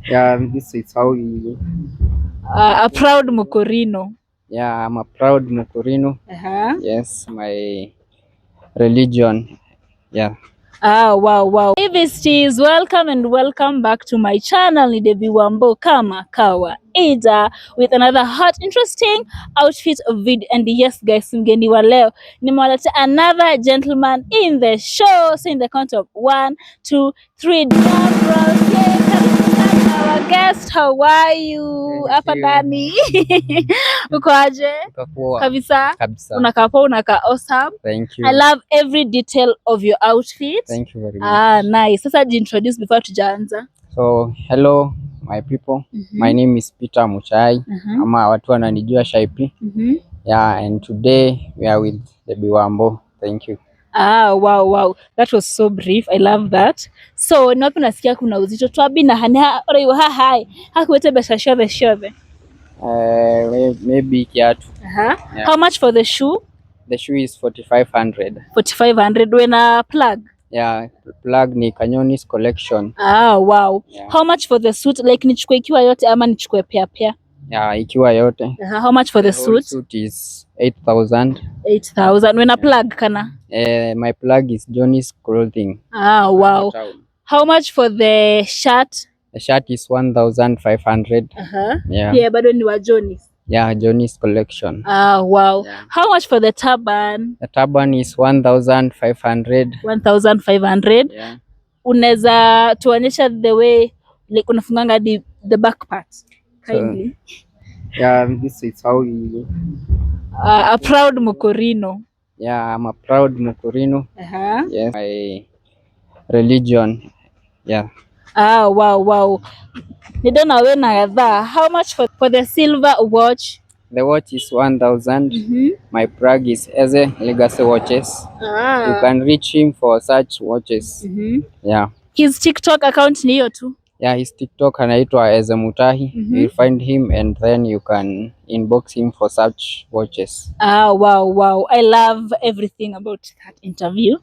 Yeah, this is how you. A proud Mukurino. Yeah, I'm a proud Mukurino. Yes, my religion. Yeah. Wow. Hey besties, welcome and welcome back to my channel. Ni Debbie Wambo kama kawaida with another hot interesting outfit video. And yes guys, mgeni wa leo nimewaletea another gentleman in the show. So in the count of 1, 2, 3, drum rolls. Yay, karibu sana our guest. How are you? Hapa ndani. Uko aje? Kabisa. Unakaa poa, unakaa awesome. Thank you. I love every detail of your outfit. Thank you very much. Nice. Sasa introduce before tujaanza. So, hello my people. My name is Peter Muchai. Ama watu wananijua Shaipi. Yeah, and today we are with Debbie Wambo. Thank you. Wow. That was so brief. I love that. So, napi nasikia kuna uzito twabi na hana ore wa hai. Hakuwete besha shove. Maybe kiatu. Yeah. How much for the shoe? The shoe is 4500. 4500 when a plug. Yeah, plug ni Canyonis collection. Wow. Yeah. How much for the suit? Like nichukue ikiwa yote ama nichukue pair? Yeah, ikiwa yote. How much for the suit? Suit is 8000. 8000 when a plug kana? My plug is Johnny's Clothing. Wow. How much for the shirt? The shirt is 1500. Yeah, bado ni wa Johnny's. Yeah, Johnny's collection. Wow. Yeah. How much for the turban? The turban is 1500. 1500. Yeah. Unaweza tuonyesha the way like unafunganga the back part kindly. Yeah, this is how you. A proud Mukurino. Yeah, I'm a proud Mukurino. Yes, my religion. Yeah. Wow. Nidona we na gadha. How much for the silver watch? The watch is 1000. My plug is Eze Legacy Watches. You can reach him for such watches. Yeah. His TikTok account ni hiyo tu? Yeah, his TikTok anaitwa Eze Mutahi. You find him and then you can inbox him for such watches. Wow. I love everything about that interview.